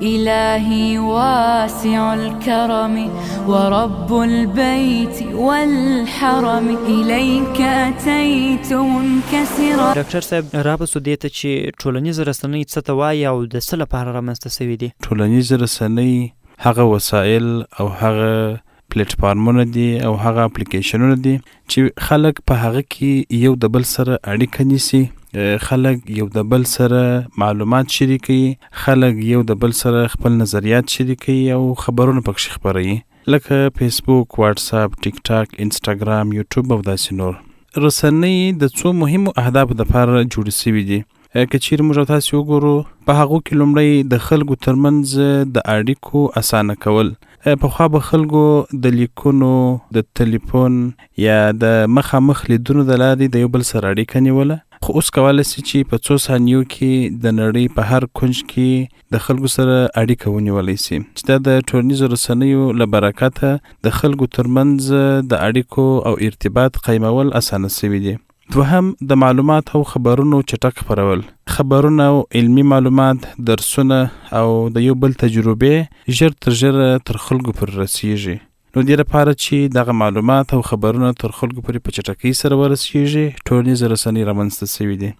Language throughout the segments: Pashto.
إلهي واسع الكرم ورب البيت والحرم إليك أتيت منكسرا. ډاکټر صاحب را به سو دې ته چې ټولنیزې رسنۍ څه ته وایي او د څه لپاره رامنځته شوي دي؟ ټولنیزې رسنۍ هغه وسایل او هغه پلیټ فارمونه دي او هغه اپلیکیشنونه دي چې خلک په هغه کې یو د بل سره اړیکه نیسي، خلک یو د بل سره معلومات شریکوي، خلک یو د بل سره خپل نظریات شریکوي او خبرونه پکښې خپروي، لکه فیسبوک، واتساپ، ټیک ټاک، انسټاګرام، یوټیوب او داسې نور. رسنۍ د څو مهمو اهدافو لپاره جوړې شوې دي. که چیرې موږ او تاسې وګورو، په هغو کې لومړی د خلکو ترمنځ د اړیکو اسانه کول. پخوا به خلکو د لیکونو، د تلیفون یا د مخامخ لیدونو د لارې د یو بل سره اړیکه نیوله، خو اوس کولی سي چې په څو ثانیو کې د نړۍ په هر کنج کې د خلکو سره اړیکه ونیولی سي، چې دا د ټولنیزو رسنیو له برکته د خلکو ترمنځ د اړیکو او ارتباط قایمول اسانه سوي دي. دوهم، د معلوماتو او خبرونو چټک خپرول. خبرونه او علمي معلومات، درسونه او د یو بل تجربې ژر تر ژره تر خلکو پورې رسیږي. نو دې لپاره چې دغه معلومات او خبرونه تر خلکو پورې په چټکۍ سره ورسیږي، ټولنیزې رسنۍ رامنځته شوې دي.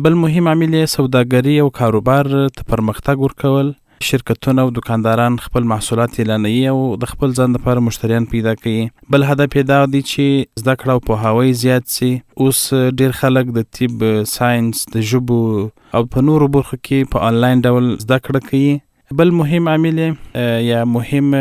بل مهم عامل یې سوداګري او کاروبار ته پرمختګ ورکول. شرکتونه او دوکانداران خپل محصولات اعلانوي او د خپل ځان لپاره مشتریان پیدا کوي. بل هدف یې دا دی چې زده کړه او پوهاوی زیات سي. اوس ډیر خلک د طب، ساینس، د ژبو او په نورو برخو کې په آنلاین ډول زده کړه کوي. بل مهم عامل یا مهم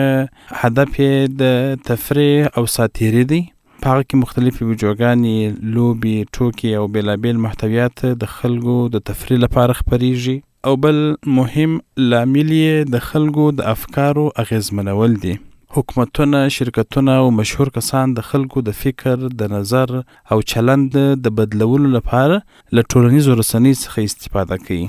هدف یې د تفریح او ساتیري دی. په هغه کې مختلفې ویډیوګانې، لوبې، ټوکې او بېلابېل محتویات د خلکو د تفریح لپاره خپریږي. او بل مهم لامل یې د خلکو د افکارو اغېزمنول دي. حکومتونه، شرکتونه او مشهور کسان د خلکو د فکر، د نظر او چلند د بدلولو لپاره له ټولنیزو رسنیو څخه استفاده کوي.